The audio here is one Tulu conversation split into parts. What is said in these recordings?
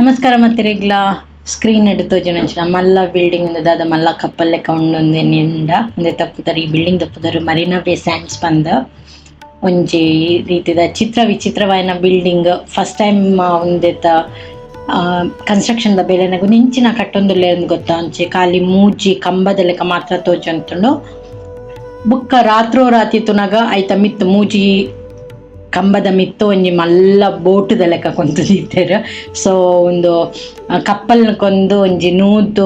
ನಮಸ್ಕಾರ ಮತ್ತೆರೆಗ್ಲ ಸ್ಕ್ರೀನ್ ಡ್ ತೋಜುನಂಚಿನ ಮಲ್ಲ ಬಿಲ್ಡಿಂಗ್ ಉಂದು ದಾದ ಮಲ್ಲ ಕಪ್ಪಲ್ ಲೆಕ ಉಂಡು ಉಂದು ಎನ್ನಿಂಡ ಉಂದೆತ ಪುದರ್ ಈ ಬಿಲ್ಡಿಂಗ್ ದ ಪುದರ್ ಮರೀನಾ ಬೇ ಸ್ಯಾಂಡ್ಸ್ ಪಂದ್. ಒಂಜಿ ರೀತಿದ ಚಿತ್ರ ವಿಚಿತ್ರವಾಯಿನ building first time ಉಂದೆತ ಕನ್ಸ್ಟ್ರಕ್ಷನ್ ದ ಬೇಲೆನಗ ಉಂದು ಎಂಚಿನ ಕಟ್ಟೊಂದುಲ್ಲೆರ್ ಇಂದ್ ಗೊತ್ತಾಂಚಿ ಖಾಲಿ ಮೂಜಿ ಕಂಬದ ಲೆಕ ಮಾತ್ರ ತೋಜೊಂತುಂಡು. ಬೊಕ್ಕ ರಾತ್ರೋ ರಾತಿ ತೂನಗ ಐತ ಮಿತ್ತ್ ಮೂಜಿ ಕಂಬದ ಮಿತ್ತ್ ಒಂಜಿ ಮಲ್ಲ ಬೋಟ್ ದ ಲೆಕ ಕುಂತುದಿತ್ತೆರ್. ಸೊ ಉಂದು ಕಪ್ಪಲ್ನ್ ಕೊಂದು ಒಂಜಿ 100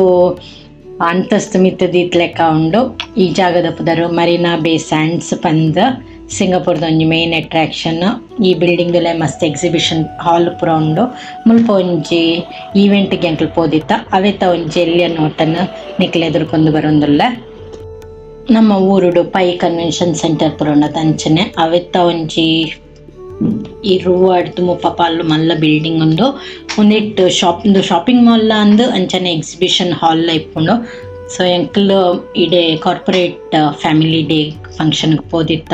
ಅಂತಸ್ತ್ ಮಿತ್ತ್ ದೀತಿಲೆಕ ಉಂಡು. ಈ ಜಾಗದ ಪುದರ್ ಮರೀನಾ ಬೇ ಸ್ಯಾಂಡ್ಸ್ ಪಂದ್. ಸಿಂಗಾಪುರದ ಒಂಜಿ ಮೈನ್ ಅಟ್ರಾಕ್ಷನ್. ಈ ಬಿಲ್ಡಿಂಗ್ ದುಲೈ ಮಸ್ತ್ ಎಕ್ಸಿಬಿಷನ್ ಹಾಲ್ ಪೂರ ಉಂಡು. ಮುಲ್ಪ ಒಂಜಿ ಈವೆಂಟ್ ಗ್ ಎಂಕುಲು ಪೋದಿತ್ತ ಅವೆತ ಒಂಜಿ ಎಲ್ಯ ನೋಟನ್ ನಿಕ್ಲೆ ಎದುರು ಕೊಂದು ಬರೊಂದುಲ್ಲೆ. ನಮ್ಮ ಊರುಡು pi convention centre ಪೂರ ಉಂಡತ ಅಂಚನೆ ಅವೆತ ಒಂಜಿ 20 ಡ್ದ್ 30 ಪಾಲ್ ಮಲ್ಲ ಬಿಲ್ಡಿಂಗ್ ಉಂಡು. ಉಂದೆಟ್ ಶಾಪ್ ಉಂದು ಶಾಪಿಂಗ್ ಮಾಲ್ ಲ ಅಂದ್ ಅಂಚನೆ ಎಕ್ಸಿಬಿಷನ್ ಹಾಲ್ ಲ ಇಪ್ಪುಂಡು. ಸೊ ಎಂಕುಲು ಇಡೆ corporate family day function ಗ್ ಪೋದಿತ್ತ.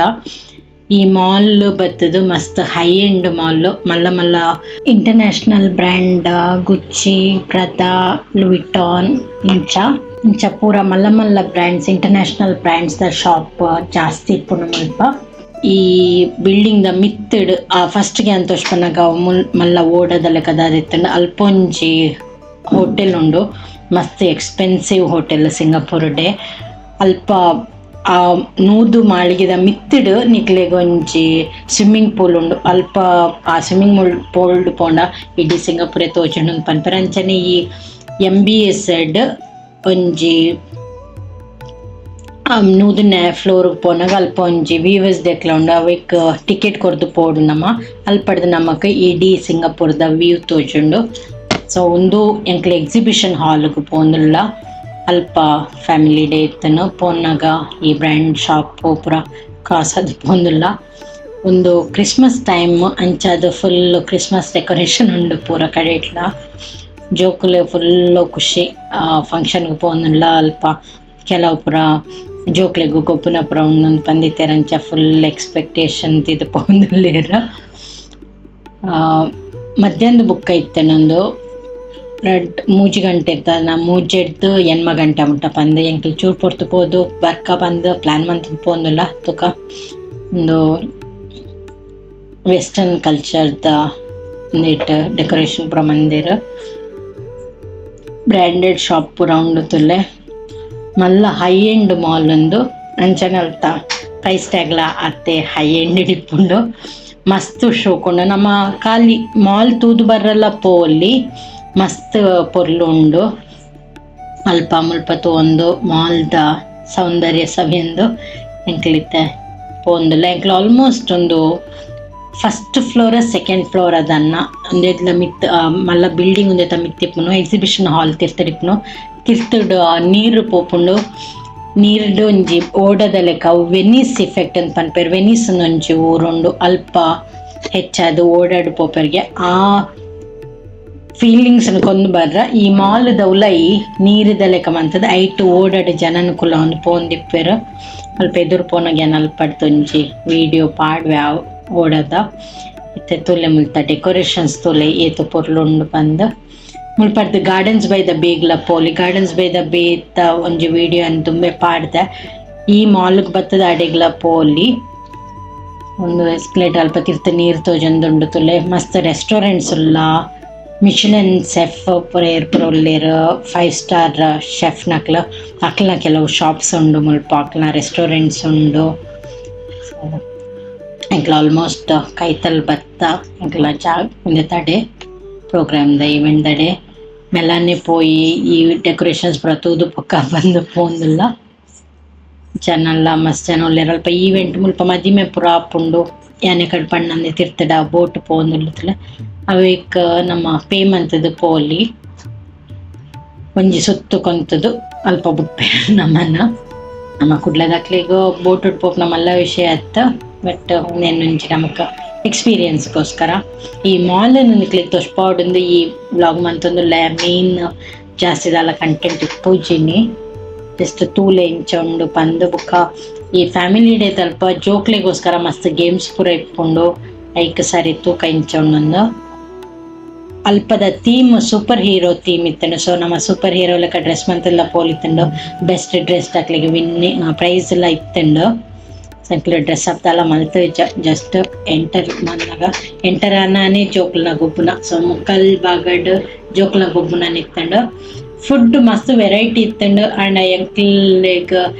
ಈ ಮಾಲ್ ಬತ್ತುದು ಮಸ್ತ್ high end mall ಮಲ್ಲ ಮಲ್ಲ ಇಂಟರ್ನ್ಯಾಷನಲ್ ಬ್ರ್ಯಾಂಡ್ ಗುಚ್ಚಿ, ಪ್ರದಾ, ಲೂಯಿಟಾನ್ ಇಂಚ ಇಂಚ ಪೂರ ಮಲ್ಲ ಮಲ್ಲ brands international brands ದ ಶಾಪ್ ಜಾಸ್ತಿ ಇಪ್ಪುಂಡು ಮುಲ್ಪ. ಈ ಬಿಲ್ಡಿಂಗ್ ದ ಮಿತ್ತುಡ್ ಆ ಫಸ್ಟ್ ಗೆ ಯಾನ್ ತೋಜ್ಪನಗ ಮಲ್ಲ ಓಡದ ಲೆಕ ದಾದ ಇತ್ತ್ಂಡ ಅಲ್ಪ ಒಂಜಿ ಹೋಟೆಲ್ ಉಂಡು ಮಸ್ತ್ expensive hotel Singapore day. ಅಲ್ಪ ಆ 100 ಮಾಳಿಗೆದ ಮಿತ್ತುಡ್ ನಿಕ್ಲೆಗ್ ಒಂಜಿ ಸ್ವಿಮ್ಮಿಂಗ್ ಪೂಲ್ ಉಂಡು. ಅಲ್ಪ ಆ ಸ್ವಿಮ್ಮಿಂಗ್ ಪೂಲ್ ಡ್ ಪೋಂಡ ಇಡೀ ಸಿಂಗಾಪುರೆ ತೋಜುಂಡು ಪನ್ಪೆರ್. ಅಂಚನೆ ಈ ಎಮ್.ಬಿ.ಎಸ್ ಡ್ ಒಂಜಿ 100ನೆ ಫ್ಲೋರ್ ಗ್ ಪೋನಗ ಅಲ್ಪ ಒಂಜಿ ವ್ಯೂವರ್ಸ್ ದೆಕ್ಲ ಉಂಡು ಅವೆಕ್ ಟಿಕೆಟ್ ಕೊರ್ದು ಪೋಡು ನಮ. ಅಲ್ಪಡ್ದ್ ನಮಕ್ ಇಡೀ ಸಿಂಗಾಪುರ್ ದ ವ್ಯೂ ತೋಜುಂಡು. ಸೊ ಉಂದು ಎಂಕ್ಲೆ ಎಕ್ಸಿಬಿಷನ್ ಹಾಲ್ ಗ್ ಪೋವೊಂದುಲ್ಲ. ಅಲ್ಪ ಫ್ಯಾಮಿಲಿ ಡೇ ಇತ್ತುಂಡು ಪೋನಗ ಈ ಬ್ರ್ಯಾಂಡ್ ಶಾಪ್ ಪೂರ ಕ್ರಾಸ್ ಆದ್ ಪೋವೊಂದುಲ್ಲ. ಉಂದು ಕ್ರಿಸ್ಮಸ್ ಟೈಮ್ ಅಂಚಾದ್ full Christmas decoration ಉಂಡು ಪೂರ ಕಡೆಟ್ಲ. ಜೋಕುಲು ಫುಲ್ ಖುಷಿ ಫಂಕ್ಷನ್ ಗ್ ಪೋವೊಂದುಲ್ಲ ಅಲ್ಪ ಕೆಲವು ಪೂರ ಜೋಕ್ಲೆಗ್ ಗೊಬ್ಬುನ ಪೂರ ಉಂಡು ಪಂದಿತ್ತೆರ್ ಅಂಚ ಫುಲ್ ಎಕ್ಸ್ಪೆಕ್ಟೇಷನ್ ದೀದ್ ಪೋವೊಂದುಲ್ಲೆರ್. ಮಧ್ಯಾಹ್ನದ ಬೊಕ್ಕ ಇತ್ತ್ಂಡ್ ಉಂದು ರಡ್ಡ್ ಮೂಜಿ ಗಂಟೆ ಮೂಜೆಡ್ದ್ 8 ಗಂಟೆ ಮುಟ್ಟ ಪಂದ್ ಎಂಕುಲು ಚೂರು ಪೊರ್ತು ಪೋದು ಬರ್ಕ ಪಂದ್ ಪ್ಲಾನ್ ಮಂತುದು ಪೋವೊಂದುಲ್ಲ ತುಕ. ಉಂದು ವೆಸ್ಟರ್ನ್ ಕಲ್ಚರ್ ದ ಉಂದೆಟ್ ಡೆಕೊರೇಷನ್ ಪೂರ ಮಂದೆರ್. ಬ್ರ್ಯಾಂಡೆಡ್ ಶಾಪ್ ಪೂರ ಉಂಡು ತೂಲೆ. ಮಲ್ಲ high end mall ಉಂದು. ಅಂಚನೆ ಅಲ್ತ ಪ್ರೈಸ್ ಟ್ಯಾಗ್ ಲ ಆತೆ ಹೈ ಎಂಡ್ ಇಪ್ಪುಂಡು. ಮಸ್ತ್ ಶೋಕು ಉಂಡು. ನಮ ಖಾಲಿ ಮಾಲ್ ತೂದು ಬರ್ರೆಲ ಪೋವೊಲಿ ಮಸ್ತ್ ಪೊರ್ಲು ಉಂಡು. ಅಲ್ಪ ಮುಲ್ಪ ತೂವೊಂದು ಮಾಲ್ ದ ಸೌಂದರ್ಯ ಸವಿಯೊಂದು ಎಂಕುಲು ಇತ್ತೆ ಪೋವೊಂದುಲ್ಲ. ಎಂಕುಲು ಆಲ್ಮೋಸ್ಟ್ ಉಂದು first floor second floor ಅದನ್ನ ಉಂದೆಡ್ಲ ಮಿತ್ತ್ ಮಲ್ಲ ಬಿಲ್ಡಿಂಗ್ ಉಂದೆತ ಮಿತ್ತ್ ಇಪ್ಪುನು ಎಕ್ಸಿಬಿಷನ್ ಹಾಲ್ ತಿರ್ತುಡು ಇಪ್ಪುನು. ತಿರ್ತುಡು ನೀರ್ ಪೋಪುಂಡು. ನೀರ್ಡ್ ಒಂಜಿ ಓಡದ ಲೆಕ ಅವು ವೆನಿಸ್ ಎಫೆಕ್ಟ್ ಅಂದ್ ಪನ್ಪೆರ್. ವೆನಿಸ್ ಒಂಜಿ ಊರುಂಡು ಅಲ್ಪ ಹೆಚ್ಚಾದ್ ಓಡಾಡ್ ಪೋಪೆರ್ಗೆ. ಆ ಫೀಲಿಂಗ್ಸ್ ನ್ ಕೊಂದು ಬರ್ರ ಈ ಮಾಲ್ ದ ಉಲಯಿ ನೀರುದ ಲೆಕ ಮಂತುದು ಐಟ್ ಓಡಾಡ್ ಜನನ್ ಕುಲ್ಲೊಂದು ಪೋವೊಂದಿಪ್ಪೆರ್. ಅಲ್ಪ ಎದುರು ಪೋನಗ ಯಾನ್ ಅಲ್ಪಡ್ದ್ ಒಂಜಿ ವಿಡಿಯೋ ಪಾಡ್ವೆ ಅವ್ ಓಡದ. ಇತ್ತೆ ತೂಲೆ ಮುಲ್ತ ಡೆಕೊರೇಷನ್ಸ್ ತೂಲೆ ಏತ್ ಪೊರ್ಲು ಉಂಡು ಪಂದ್. ಮುಲ್ಪಡ್ದ್ gardens by the ಬೇಗ್ಲ ಪೋಲಿ. Gardens by the ಬೇತ ಒಂಜಿ ವಿಡಿಯೋ ನ್ ದುಂಬೆ ಪಾಡ್ದೆ. ಈ ಮಾಲ್ ಗ್ ಬತ್ತುದು ಅಡೆಗ್ಲ ಪೋಲಿ. ಉಂದು ಎಸ್ಕಲೇಟರ್ ಅಲ್ಪ ತಿರ್ತ್ ನೀರ್ ತೋಜೊಂದುಂಡು ತೂಲೆ. ಮಸ್ತ್ ರೆಸ್ಟೋರೆಂಟ್ಸ್ ಉಲ್ಲ. ಮಿಚೆಲಿನ್ ಶೆಫ್ ಪೂರ ಏರ್ ಪೂರ ಉಲ್ಲೆರ್. 5 ಸ್ಟಾರ್ ಶೆಫ್ ನಕ್ಲು ಅಕ್ಲ್ನ ಕೆಲವು ಶಾಪ್ಸ್ ಉಂಡು ಮುಲ್ಪ ಅಕ್ಲ್ನ ರೆಸ್ಟೋರೆಂಟ್ಸ್ ಉಂಡು. ಎಂಕ್ಲ ಆಲ್ಮೋಸ್ಟ್ ಕೈತಲ್ ಬತ್ತ ಎಂಕ್ಲ ಜಾಗ್ ಉಂದೆತಡೆ ಪ್ರೋಗ್ರಾಮ್ ದ ಈವೆಂಟ್ ದಡೆ ಮೆಲ್ಲನೆ ಪೋಯಿ ಈ ಡೆಕೊರೇಷನ್ಸ್ ಪೂರ ತೂದು ಬೊಕ್ಕ ಬಂದು ಪೋವೊಂದುಲ್ಲ. ಜನಲ ಮಸ್ತ್ ಜನ ಉಲ್ಲೆರ್ ಅಲ್ಪ ಈವೆಂಟ್ ಮುಲ್ಪ ಮದಿಮೆ ಪೂರ ಆಪುಂಡು. ಯಾನೆ ಕಡೆ ಪಣ್ಣಂದೆ ತಿರ್ತುಡ ಬೋಟ್ ಪೋವೊಂದುಲ್ಲ ತೂಲೆ ಅವೆಕ್ ನಮ ಪೇ ಮಂತುದು ಪೋಲಿ. ಒಂಜಿ ಸುತ್ತು ಕೊಂತುದು ಅಲ್ಪ ಬುಡ್ಪೆರ್ ನಮನ್. ನಮ ಕುಡ್ಲದಕ್ಲೆಗ್ ಬೋಟ್ ಡ್ ಪೋಪುನ ಮಲ್ಲ ವಿಷಯ ಅತ್ತ್ ಬಟ್ ಉಂದೆನ್ ಒಂಜಿ ನಮಕ್ ಎಕ್ಸ್ಪೀರಿಯನ್ಸ್ ಗೋಸ್ಕರ. ಈ ಮಾಲ್ ನ್ ನಿಕ್ಲೆಗ್ ತೋಜ್ಪಾವೊಡುಂದು ಈ ವ್ಲಾಗ್ ಮಂತೊಂದುಲ್ಲೆ. ಮೇನ್ ಜಾಸ್ತಿ ದಾಲ ಕಂಟೆಂಟ್ ಇಪ್ಪುಜಿನಿ. ಜಸ್ಟ್ ತೂಲೆ ಇಂಚ ಉಂಡು ಪಂದ್ ಬೊಕ್ಕ ಈ ಫ್ಯಾಮಿಲಿ ಡೇ ದಲ್ಪ ಜೋಕ್ಲೆಗೋಸ್ಕರ ಮಸ್ತ್ ಗೇಮ್ಸ್ ಪೂರ ಇಪ್ಪುಂಡು. ಐಕ್ ಸರಿ ತೂಕ ಇಂಚ ಉಂಡುಂದು. ಅಲ್ಪದ theme super hero theme ಇತ್ತುಂಡು. So ನಮ್ಮ ಸೂಪರ್ ಹೀರೋ ಲೆಕ್ಕ ಡ್ರೆಸ್ ಮಂತೆಲ್ಲ ಪೋಲಿತ್ತುಂಡು. ಬೆಸ್ಟ್ ಡ್ರೆಸ್ ಅಕ್ಲೆಗ್ ವಿನ್ನಿಂಗ್ ಪ್ರೈಸ್ ಲ ಇತ್ತುಂಡು. ಸೊ ಡ್ರೆಸ್ ಅಪ್ ದಾಲ ಮಲ್ತ್ ಜಸ್ಟ್ ಎಂಟರ್ ಮನ್ನಗ ಎಂಟರ್ ಆನಾನೆ ಜೋಕುಲ್ನ ಗೊಬ್ಬುನ. ಸೊ ಮುಕ್ಕಲ್ ಬಾಗಡ್ ಜೋಕುಲ್ನ ಗೊಬ್ಬುನ ಇತ್ತುಂಡು. ಫುಡ್ ಮಸ್ತ್ ವೆರೈಟಿ ಇತ್ತುಂಡು. ಅಂಡ ಎಂಕ್ಲೆಗ್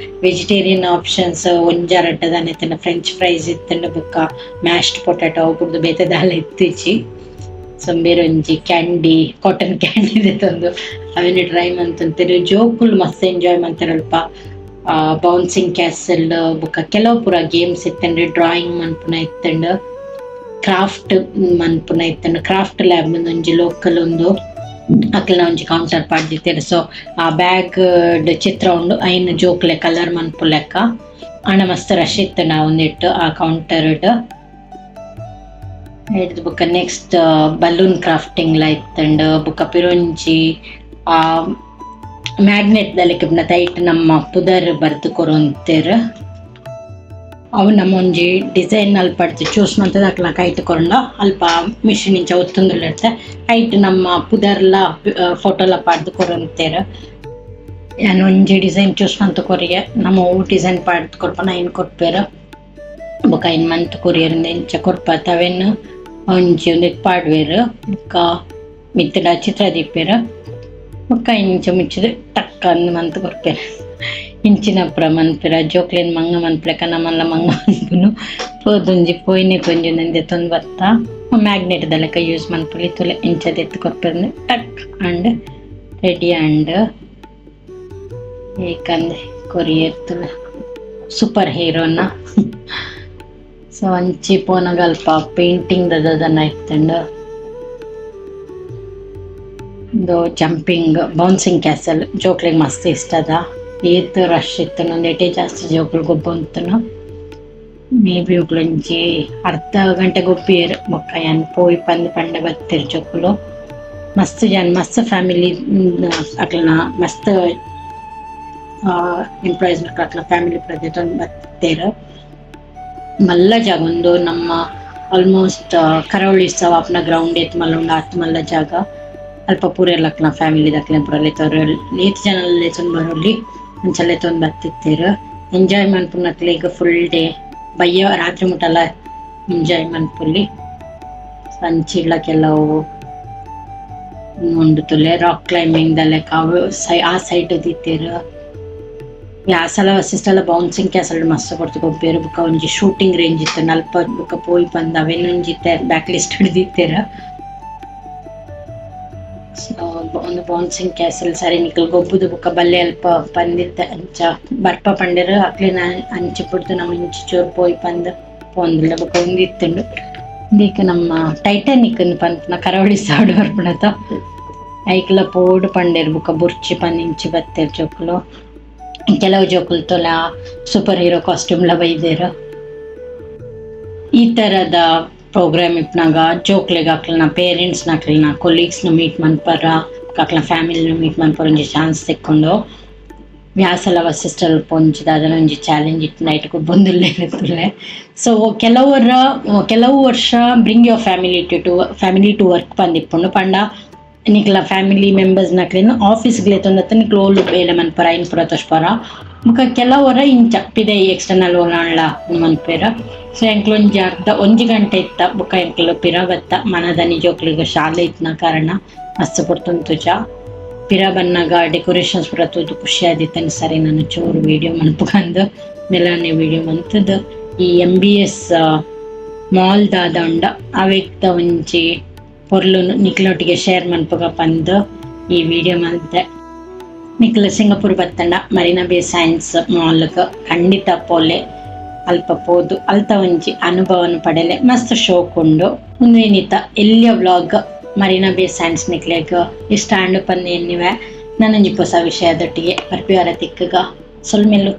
ವೆಜಿಟೇರಿಯನ್ ಆಪ್ಷನ್ಸ್ ಒಂಜ ರಡ್ಡ್ ದಾನೆ ಇತ್ತುಂಡು. ಫ್ರೆಂಚ್ ಫ್ರೈಸ್ ಇತ್ತುಂಡು ಬೊಕ್ಕ ಮ್ಯಾಶ್ಡ್ ಪೊಟ್ಯಾಟೊ ಬುಡ್ದು ಬೇತೆ ದಾಲ ಇತ್ತಿಜಿ. ಸೊ ಬೇರೊಂಜಿ candy cotton candy ದೆತೊಂದು ಅವೆನ್ ಟ್ರೈ ಮಂತೊಂತೆರ್. ಜೋಕುಲು ಮಸ್ತ್ ಎಂಜಾಯ್ ಮಂತೆರ್ ಅಲ್ಪ. ಬೌನ್ಸಿಂಗ್ ಕ್ಯಾಸಲ್ ಬೊಕ್ಕ ಕೆಲವು ಪೂರ ಗೇಮ್ಸ್ ಇತ್ತುಂಡು. ಡ್ರಾಯಿಂಗ್ ಮನ್ಪುನ ಇತ್ತುಂಡು, ಕ್ರಾಫ್ಟ್ ಮನ್ಪುನ ಇತ್ತುಂಡು. ಕ್ರಾಫ್ಟ್ ಲ್ಯಾಬ್ ಒಂಜಿ ಲೋಕಲ್ ಉಂದು ಅಕ್ಲೆನ ಒಂಜಿ ಕೌಂಟರ್ ಪಾಡ್ದಿತ್ತೆರ್. ಸೊ ಆ ಬ್ಯಾಗ್ ಚಿತ್ರ ಉಂಡು, ಐನ್ ಜೋಕ್ಲೆ ಕಲರ್ ಮನ್ಪುಲೆಕ್ಕ. ಆಂಡ ಮಸ್ತ್ ರಶ್ ಇತ್ತುಂಡು ಆ ಉಂದೆಟ್ ಆ ಕೌಂಟರ್ ಡ್. ಐಡ್ದ್ ಬೊಕ್ಕ next balloon crafting ಲ ಇತ್ತುಂಡು. ಬೊಕ್ಕ ಪಿರೊಂಜಿ ಆ ಮ್ಯಾಗ್ನೆಟ್ ದ ಲೆಕ್ಕ ಐಟ್ ನಮ್ಮ ಪುದರ್ ಬರ್ದು ಕೊರೊಂತೆರ್. ಅವು ನಮ್ಮ ಒಂಜಿ ಡಿಸೈನ್ ಅಲ್ಪಡ್ದ್ ಚೂಸ್ ಮಂತುದು ಅಕ್ಲ್ನ ಕೈಟ್ ಕೊರ್ಂಡ ಅಲ್ಪ ಮಿಷಿನ್ ಇಂಚ ಒತ್ತೊಂದುಲ್ಲೆರ್ತೆ ಐಟ್ ನಮ್ಮ ಪುದರ್ಲ ಫೋಟೋಲ ಪಾಡ್ದ್ ಕೊರೊಂತೆರ್. ಯಾನ್ ಒಂಜಿ ಡಿಸೈನ್ ಚೂಸ್ ಮಂತ್ ಕೊರಿಯೆ. ನಮ ಒವು ಡಿಸೈನ್ ಪಾಡ್ದ್ ಕೊರ್ಪನ ಐನ್ ಕೊರ್ಪೆರ್. ಬೊಕ ಐನ್ ಮಂತ್ ಕೊರಿಯೆರ್ ಇಂಚ ಕೊರ್ಪತ್ ಅವೆನ್ ಒಂಜಿ ಉಂದೆಕ್ ಪಾಡ್ವೆರ್. ಬೊಕ್ಕ ಮಿತ್ತ್‌ಡ ಚಿತ್ರ ದೀಪೆರ್. ಬೊಕ್ಕ ಇಂಚ ಮುಚ್ಚಿದ್ ಟಕ್ ಅಂದ್ ಮಂತ್ ಕೊರ್ಪೆರ್. ಇಂಚಿನ ಪೂರ ಮನ್ಪೆರ್. ಆ ಜೋಕ್ಲೆನ್ ಮಂಗ ಮನ್ಪುಲೆಕ ನಮನ್ಲ ಮಂಗ ಮನ್ಪುನು. ಪೋದೊಂಜಿ ಪೋಯಿನೆಕ್ ಒಂಜಿ ಉಂದೆನ್ ದೆತೊಂದು ಬತ್ತ. ಮ್ಯಾಗ್ನೆಟ್ ದ ಲೆಕ ಯೂಸ್ ಮನ್ಪೊಲಿ. ತೂಲೆ ಇಂಚ ದೆತ್ತ್ ಕೊರ್ಪೆರ್ ಟಕ್ and ready and ಏಕಂದ್ courier ತೂಲೆ super ಹೀರೋನ. So ಅಂಚಿ ಪೋನಗ ಅಲ್ಪ ಪೇಂಟಿಂಗ್ ದ ದಾದನ ಇತ್ತುಂಡು. ಉಂದು jumping bouncing castle ಜೋಕ್ಲೆಗ್ ಮಸ್ತ್ ಇಷ್ಟದ. ಏತ್ ರಶ್ ಇತ್ತುಂಡು ಉಂದೆಟೆ ಜಾಸ್ತಿ ಜೋಕುಲು ಗೊಬ್ಬೊಂತುಂಡು. ಮೇ ಬಿ ಅಕುಲೊಂಜಿ ಅರ್ಧ ಗಂಟೆ ಗೊಬ್ಬಿಯೆರ್. ಬೊಕ್ಕ ಯಾನ್ ಪೋಯಿ ಪಂದ್ ಪಂಡ ಬತ್ತೆರ್ ಜೋಕುಲು. ಮಸ್ತ್ ಜನ ಮಸ್ತ್ ಫ್ಯಾಮಿಲಿ ಅಕ್ಲೆನ ಮಸ್ತ್ ಎಂಪ್ಲಾಯೀಸ್ ಅಕ್ಲೆನ ಫ್ಯಾಮಿಲಿ ಪೂರ ದೆತೊಂದು ಬತ್ತೆರ್. ಮಲ್ಲ ಜಾಗ ಉಂದು. ನಮ್ಮ ಆಲ್ಮೋಸ್ಟ್ ಕರಾವಳಿ ಉತ್ಸವ ಆಪುನ ಗ್ರೌಂಡ್ ಏತ್ ಮಲ್ಲ ಉಂಡು ಆತ್ ಮಲ್ಲ ಜಾಗ. ಅಲ್ಪ ಪೂರೆರ್ಲ ಅಕ್ಲ್ನ ಫ್ಯಾಮಿಲಿ ದಕ್ಲೆನ್ ಪೂರ ಲೆತೊಂದು ಏತ್ ಜನ ಲೆತೊಂದು ಬರೊಲಿ ಅಂಚ ಲೆತೊಂದು ಬತ್ತಿತ್ತೆರ್. ಎಂಜಾಯ್ ಮನ್ಪುನಕ್ಲೆಗ್ ಫುಲ್ ಡೇ ಬಯ್ಯ ರಾತ್ರಿ ಮುಟಲ ಎಂಜಾಯ್ ಮನ್ಪೊಲಿ. ಅಂಚಿಡ್ಲ ಕೆಲವು ಉಂಡು ತೂಲೆ ರಾಕ್ ಕ್ಲೈಂಬಿಂಗ್ ದ ಲೆಕ ಅವು ಆ ಸೈಡ್ ದೀತೆರ್. ವ್ಯಾಸಲ ವಸಿಷ್ಠಲ ಬೌನ್ಸಿಂಗ್ ಕ್ಯಾಸಲ್ ಮಸ್ತ್ ಪೊರ್ತು ಗೊಬ್ಬೆರ್. ಬೊಕ ಒಂಜಿ ಶೂಟಿಂಗ್ ರೇಂಜ್ ಇತ್ತ್ಂಡ್ ಅಲ್ಪ. ಬೊಕ ಪೋಯಿ ಪಂದ್ ಅವೆನ್ ಒಂಜಿ ಇತ್ತೆ ಬ್ಯಾಕ್ ಲಿಸ್ಟ್ ದೀತೆರ್. ಸೊ ಉಂದು ಬೌನ್ಸಿಂಗ್ ಕ್ಯಾಸಲ್ ಸರಿ ನಿಕುಲು ಗೊಬ್ಬುದು ಬೊಕ ಬಲ್ಲೆ ಅಲ್ಪ ಪಂದಿತ್ತೆ ಅಂಚ ಬರ್ಪ ಪಂಡೆರ್. ಅಕ್ಲೆನ ಅಂಚ ಬುಡ್ದು ನಮ ಇಂಚಿ ಚೂರು ಪೋಯಿ ಪಂದ್ ಪೋಂದುಲ್ಲ. ಬೊಕ ಉಂದು ಇತ್ತುಂಡು. ಉಂದೆಕ್ ನಮ್ಮ ಟೈಟಾನಿಕ್ ಇಂದ್ ಪನ್ಪುನ ಕರಾವಳಿ ಸಾಡ್ ಬರ್ಪುನತ ಐಕ್ಲ ಪೋಡು ಪಂಡೆರ್. ಬೊಕ ಬೊರ್ಚಿ ಪಂದ್ ಇಂಚಿ ಬತ್ತೆರ್ ಜೋಕುಲು. ಕೆಲವು ಜೋಕುಲು ತೋಲ super hero costume ಲ ಬೈದೆರ್. ಈ ತರದ ಪ್ರೋಗ್ರಾಮ್ ಇಪ್ಪುನಗ ಜೋಕ್ಲೆಗ್ ಅಕ್ಲೆನ ಪೇರೆಂಟ್ಸ್ ನಕ್ಲೆನ ಕೊಲೀಗ್ಸ್ ನು ಮೀಟ್ ಮನ್ಪರ, ಅಕ್ಲೆನ ಫ್ಯಾಮಿಲಿ ನು ಮೀಟ್ ಮನ್ಪರ ಒಂಜಿ ಚಾನ್ಸ್ ತಿಕ್ಕುಂಡು. ವ್ಯಾಸಲ ವಸಿಷ್ಠ ಒಂಜಿ ದಾದನ ಒಂಜಿ ಚಾಲೆಂಜ್ ಇತ್ತ್ಂಡ ಐಟ್ ಗೊಬ್ಬೊಂದುಲ್ಲೆರ್ ತೂಲೆ. ಸೊ ಕೆಲವರ ಕೆಲವು ವರ್ಷ bring your family to work ಪಂದಿಪ್ಪುಂಡು. ಪಂಡ ನಿಕ್ಲ ಫ್ಯಾಮಿಲಿ ಮೆಂಬರ್ಸ್ ನಕ್ಲೆನ್ ಆಫೀಸ್ ಗ್ ಲೆತೊಂದು ನಿಕ್ಲು ಓಲು ಬೇಲೆ ಮನ್ಪರ ಐನ್ ಪೂರ ತೋಜ್ಪರ. ಬೊಕ ಕೆಲವರ ಇಂಚ ಪಿದಯಿ ಎಕ್ಸ್ಟರ್ನಲ್ ಓಲಾಂಡ್ಲ ಮನ್ಪೆರ್. ಸೊ ಎಂಕ್ಲ ಒಂಜಿ ಅರ್ಧ ಒಂಜಿ ಗಂಟೆ ಇತ್ತ. ಬೊಕ ಎಂಕ್ಲು ಪಿರ ಬತ್ತ. ಮನದನಿ ಜೋಕ್ಲೆಗ್ ಶಾಲೆ ಇತ್ತಿನ ಕಾರಣ ಮಸ್ತ್ ಪೊರ್ತು ಉಂತುಜ. ಪಿರ ಬನ್ನಗ ಡೆಕೋರೇಷನ್ಸ್ ಪೂರ ತೂದು ಖುಷಿ ಆದಿತ್ತುಂಡು. ಸರಿ ನನ ಚೂರು ವಿಡಿಯೋ ಮನ್ಪುಗಂದ್ ಮೆಲ್ಲನೆ ವಿಡಿಯೋ ಮಂತುದು ಈ ಎಂ.ಬಿ.ಎಸ್ ಮಾಲ್ ದಾದ ಉಂಡ ಅವೆಕ್ತ ಒಂಜಿ ಪೊರ್ಲುನು ನಿಕ್ಲೊಟ್ಟಿಗೆ ಶೇರ್ ಮನ್ಪುಗ ಪಂದ್ ಈ ವಿಡಿಯೋ ಮಲ್ತೆ. ನಿಕ್ಲ ಸಿಂಗಪುರ್ ಬತ್ತಂಡ ಮರೀನಾ ಬೇ ಸ್ಯಾಂಡ್ಸ್ ಮಾಲ್ ಗ್ ಖಂಡಿತ ಪೋಲೆ. ಅಲ್ಪ ಪೋದು ಅಲ್ತ ಒಂಜಿ ಅನುಭವನ್ ಪಡೆಲೆ, ಮಸ್ತ್ ಶೋಕ್ ಉಂಡು. ಉಂದು ಎಲ್ಯ ವ್ಲಾಗ್ ಮರೀನಾ ಬೇ ಸ್ಯಾಂಡ್ಸ್ ನಿಕ್ಲೆಗ್ ಇಷ್ಟ ಆಂಡ್ ಪಂದ್ ಎನ್ನಿವೆ. ನನೊಂಜಿ ಪೊಸ ವಿಷಯದೊಟ್ಟಿಗೆ ಬರ್ಪಿ ವಾರ ತಿಕ್ಕುಗ. ಸೊಲ್ಮೆಲು.